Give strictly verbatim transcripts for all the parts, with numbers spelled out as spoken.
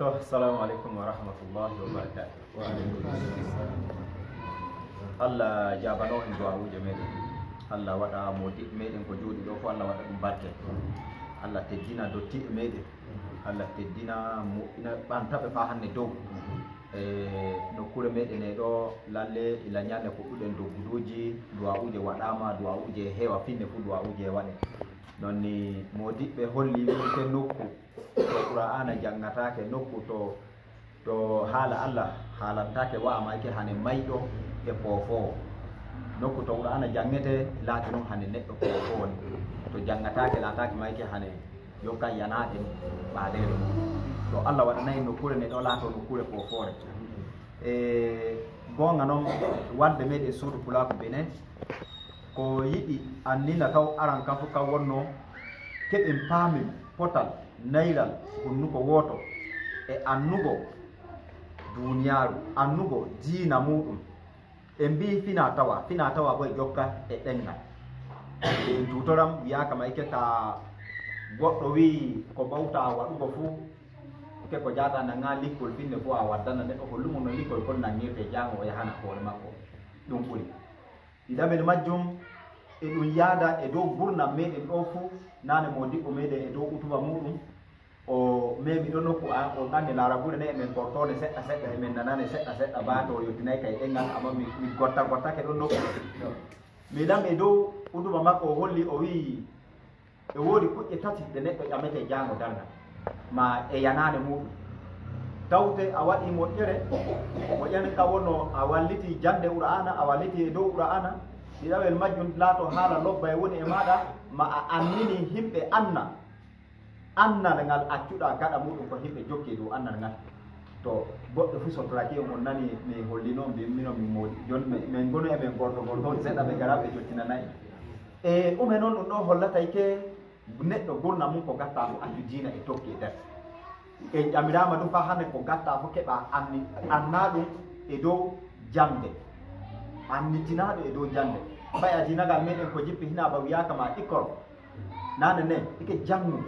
To, assalamu aleykum wa rahmatullahi wa barakatuh. Allah jaabano en du'aa'uuje meeɗen. Allah waɗa moodiɓɓe meeɗen ko jooɗi ɗo fof, Allah waɗa ɗum barke. Allah teddina dottiiɓe meeɗen. Allah teddina, moƴƴina, ɓanta ɓe faa hannde dow. E nokkuure meeɗen e ɗo, lalle ila ñande puɗɗuɗen dogguduuji, du'aa'uuje waɗaama, du'aa'uuje heewa, finne fof du'aa'uuje waɗe. Noon ni moodiɓɓe holli wiyete nokku to Qur'aana janngataake, nokku to, to haala Allah haalantaake, wa'a mayke hane mayɗo e poofoowo. Nokku to Qur'aana janngete laati noon hane neɗɗo poofoowo ni. To janngataake laataake mayke hane yo kay yanaaɗe ɓaaleere mum. To Allah waɗanay nokkuure ne ɗo laato nokkuure poofoore. E goonga noon, walde meeɗen suudu pulaaku Benin, ko yiɗi annina taw aran kam fof kam wonno keɓen paamen potal nayral hunnuko wooto e annugo duuniyaaru, annugo diina muuɗum. En mbii fina tawa, fina tawa ko e jokka e ɗemngal. En tutoram wiyaaka ma ikke ka goɗɗo wii ko mbawta waɗugo fuu, ke ko jaata nanga likkol finne fof a waddana neɗɗo ko lumo no likkol kon nangirte jaango o yahana hoore makko. Ɗum ɓuri. Ɗiɗaɓel majjum, e ɗum yaada e dow gurnam meeɗen ɗo fuu, naane mo diɓɓo meeɗen e dow utuba muuɗum, o memi ɗo nokku a, o ɗanni laarabure ne, emen kortone seɗɗa seɗɗa, emen nanane seɗɗa seɗɗa, ba to o yottinay kay ɗengal, amma mi, mi gotta gottake ɗon nokku. Mi ɗam e dow utuba makko o holli, o wi'i, e woodi kuƴƴe tati ɗe neɗɗo ƴametee jaango darngal, ma e yanaande muuɗum. Tawte a waɗii moƴƴere, moƴƴere ka wonno a wallitii jannde Qur'aana, a wallitii e dow Qur'aana, ɗiɗawel majjum laato haala lobba e woni e maaɗa, ma a annini himɓe anna, annal ngal accuɗaa gaɗa muuɗum ko himɓe jokki e dow annal ngal. To goɗɗo fuu so toraki on, on nani mi holli noon, mbi-, mino mi moodi. Jooni min, min ngonu e min gortogol toon seeɗa, ɓe ngara ɓe jottinanay. E ume noon ɗum ɗo hollatay ke neɗɗo gurna mum ko gatta fof accu diina e tokki e nder. En ƴamiraama ɗum faa hannde ko gatta fof keɓa anni, anna ɗum e dow jaŋde. Annitinaaɗo e dow jaŋde. Ɓay a diinagal meɗen ko jippi hinaa ba wiyaaka ma ikkor. Naane ne, ike janngu.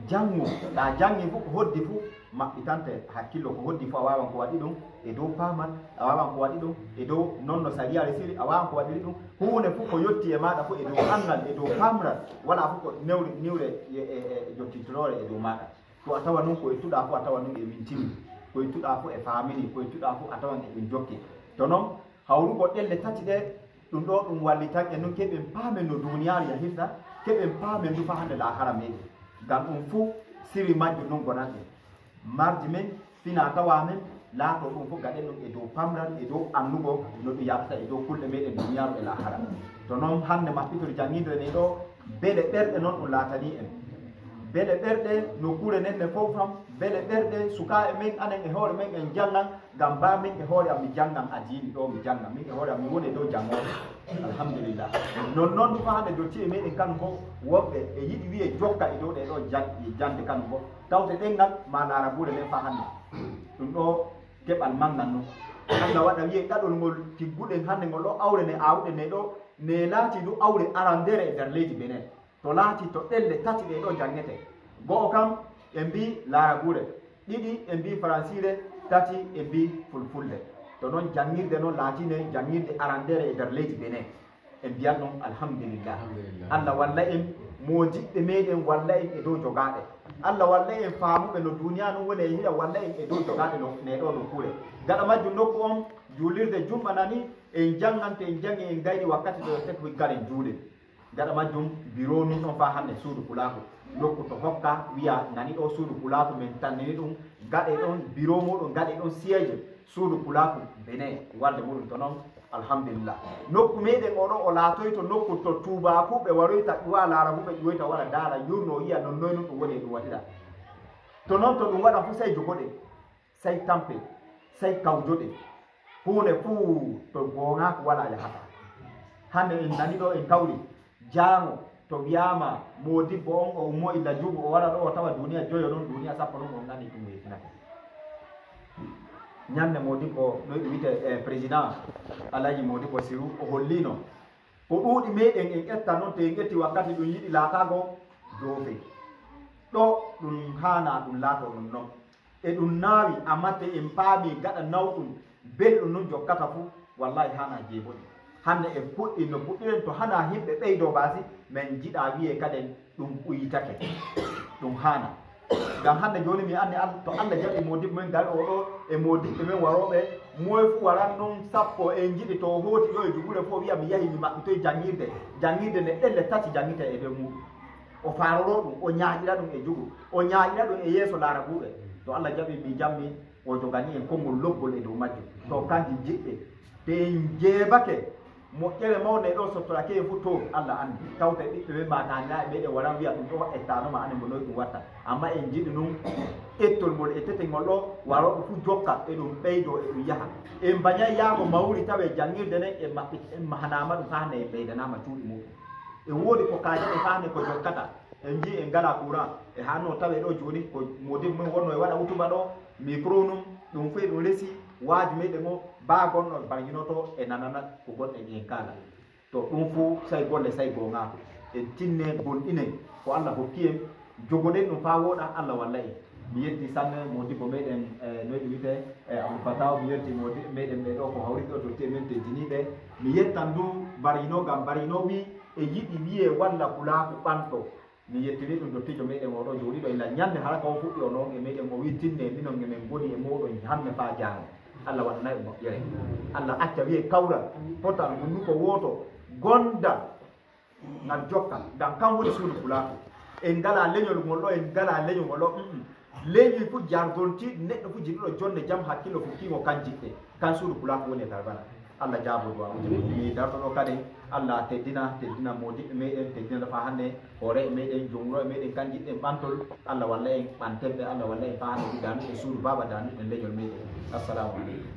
Janngu, ɗa janngi fof ko hoddi fof maɓɓitante hakkillo, ko hoddi fof a waawan ko waɗi ɗum e dow paamal, a waawan ko waɗi ɗum e dow noon no sariya resiri, a waawan ko waɗiri ɗum huunde fof ko yotti e maaɗa fof e dow annal, e dow paamral, wala fof ko newri, niwre e, e, e jokkintinoore e dow maaɗa. Ko a tawa noon ko e tuɗa fof a tawa noon e min timmi, ko e tuɗa fof e faamini, ko e tuɗa fof a tawan e ɗum jokki. To noon, hawrugo ɗelle tati ɗe, ɗum ɗo ɗum wallitan en noon keɓen paamen no duuniyaaru yahirta, keɓen paamen ndu faa hannde laahara meeɗen. Ngam ɗum fuu sirri majjum noon gonanɗen. Mardi men, fina tawa men, laato ɗum fof gaɗen ɗum e dow pamral, e dow anndugo no ɗum yahtata e dow kulɗe meeɗen duuniyaaru e laahara. To noon hannde maɓɓitol jannginde nde ɗo, bele ɓerɗe noon ɗum laatanii en. Bele ɓerɗe nokkuure nden ne fof kam, bele ɓerɗe sukaaɓe men, anen e hoore men en janngan, ngam ba min e hoore am mi janngan adiini ɗo, mi janngan min e hoore am mi woni e dow janngooɓe. Alhamdulillah. Non noon ɗum hannde dotti e meɗen kanu fof, woɓɓe e yiɗi wiye jokka e dow ɗe ɗo jan-, jannde kanu fof. Tawte ɗenngal ma laara gure nden faa hannde. Ɗum ɗo keɓal manngal non. Allah waɗa wiye ɗaɗol ngol tigguɗen hannde ngol ɗo awre ne aawuɗe ne ɗo, ne laati ndu awre arandeere e nder leydi Benin. To laati to ɗelle tati ɗe ɗo janngete. Go'o kam ɓe mbii laaragure, ɗiɗi ɓe mbii faransiire, tati ɓe mbii fulfulde. To noon janngirde noon laatine janngirde arandeere e nder leydi Benin. En mbiyan ɗum alhamdulillah. Alhamdulillah. Allah walla en, moodiɓɓe meɗen walla en e dow jogaaɗe. Allah walla en faamuɓe no duuniya noon woni e hiɗa walla en e dow jogaaɗe no, ne ɗo nokkuure. Gaɗa majjum nokku on, juulirde jumma nani, en janngante, en janngi, en gayni wakkati ɗo e tek wiggaren juulen. Gaɗa majjum, biro nun ɗon faa hannde suudu pulaaku. Nokku to hokka, wiya nani ɗo suudu pulaaku, men tannini ɗum, gaɗe ɗon biro muɗum, gaɗe ɗon siège suudu pulaaku Benin, walde muɗum to noon, alhamdulillah. Nokku meɗen o ɗo o laatoyto nokku to tuubaakuɓe waroyta ƴuwa laarabuɓe ƴuwoyta wara daara yurno yiya non noy nun ɗum woni e ɗum waɗira. To noon to ɗum waɗa fu sey jogoɗen. Sey tampe, sey kawjoɗe. Huunde fuu to gooŋaaku walaa yahata. Hannde en nani ɗo en kawri, jaango to wiyaama moodibbo on o ummo illa juuɓu o wara ɗo o tawa duuniya joyo ɗon, duuniya sappo ɗon on nani ɗum yeetinake. Ñande moodibbo no ɗum wiyte, eh, président Alhaji Moodibbo Siru o holliino. Ko ɗuuɗi meɗen en ƴetta noon, te en ƴetti wakkati ɗum yiɗi laataago joofe. Ɗo ɗum haanaa ɗum laatoo non non. E ɗum naawi, amma te en paami gaɗa nawɗum, belɗum nun jokkata fu, wallahi haanaa jeeboɗi. Hande en puɗɗi no puɗɗiren to hana himɓe ɓeydoo baasi, men jiɗaa wiyee kaden ɗum ɓuytake. Ɗum haanaa. Ngam hande jooni mi anni Al-, to Allah jaɓi moodibbo men garɗo o ɗo e moodibɓe men warooɓe, moy fu waran non sappo en jiɗi to hooti ɗo e jugule fof wi'a mi yahi mi maɓɓitoy janngirde. Janngirde nde ɗelle tati janngitee e nder muuɗum. O faaroroo ɗum, o ñaaƴira ɗum e jugu, o ñaaƴira ɗum e yeeso laaraguure. To Allah jaɓi mi jammi, o jogani en konngol lobbol e dow majjum. To kanji jiɗɗe, te en jeebake, moƴƴere mawnde e ɗo sottorake en fu to Allah anndi. Tawta e ɓiɓɓe ɓe mbaataanira e meɗen waran wi'a ɗum ɗo ettano ma anen mo noy ɗum watta. Amma en jiɗi nun ettol ngol e tete ngol ɗo warooɓe fu jokka e ɗum ɓeydo e ɗum yaha. En mbañay yaago mawri tawe janngirde nden en maɓɓi-, en mahanaama ɗum faa hande en ɓeydanaama cuuɗi muɗum. E woodi ko kaajaɗen faa hande ko jokkata. En njii en ngalaa courant. E haa no tawee ɗo jooni ko moodibbo mum wonno e waɗa hutuba ɗo, micro num, ɗum fof e ɗum resi, waaju meɗen o, baa gonɗo barjinoto e nanana ko gonɗen en kaala. To ɗum fof say golle say goongaaku. En tinne gonɗinen ko Allah hokki en, jogoɗen ɗum faa wooɗa Allah walla en. Mi yetti sanne moodibbo meɗen, eh, no e ɗum wiyetee, eh, Abdou Fatah, mi yetti moodi-, meɗen ɓe ɗo ko hawri ɗo dotti e men teddiniiɓe. Mi yettan du barjino ngam barjino wi e yiɗi wiyee walla pulaaku ɓanto. Mi yettini ɗum dottiijo meɗen oo ɗo jooɗiiɗo illa ñande hara ka o fuɗɗi o noon e meɗen o wii tinne minon e men ngoni e mooɗon hanne faa jaango. Allah waɗanay on moƴƴere. Allah acca wiyee kawral potal hunnuko wooto gondal ngal jokka. Ngam kam woni suudu pulaaku. En ngalaa leñol ngol ɗo, en ngalaa leñol ngol ɗo. Mm, mm. Leñol fof jargontiiɗo neɗɗo fof jiɗuɗo jonde jam hakkillo fof kiimo kan jiɗɗe. Kan suudu pulaaku woni e Tarbana. Allah jaabo duwawuuji men. Mi darto ɗo kadi, Allah teddina, teddina moodibɓe meɗen, teddina faa hannde hoore e meɗen, jom wuro e meɗen, kan jiɗɗen ɓantol. Allah walla en ɓanten ɓe, Allah walla en faa hannde danuɗen suudu baaba, danuɗen leñol meɗen. Assalamu aleykum.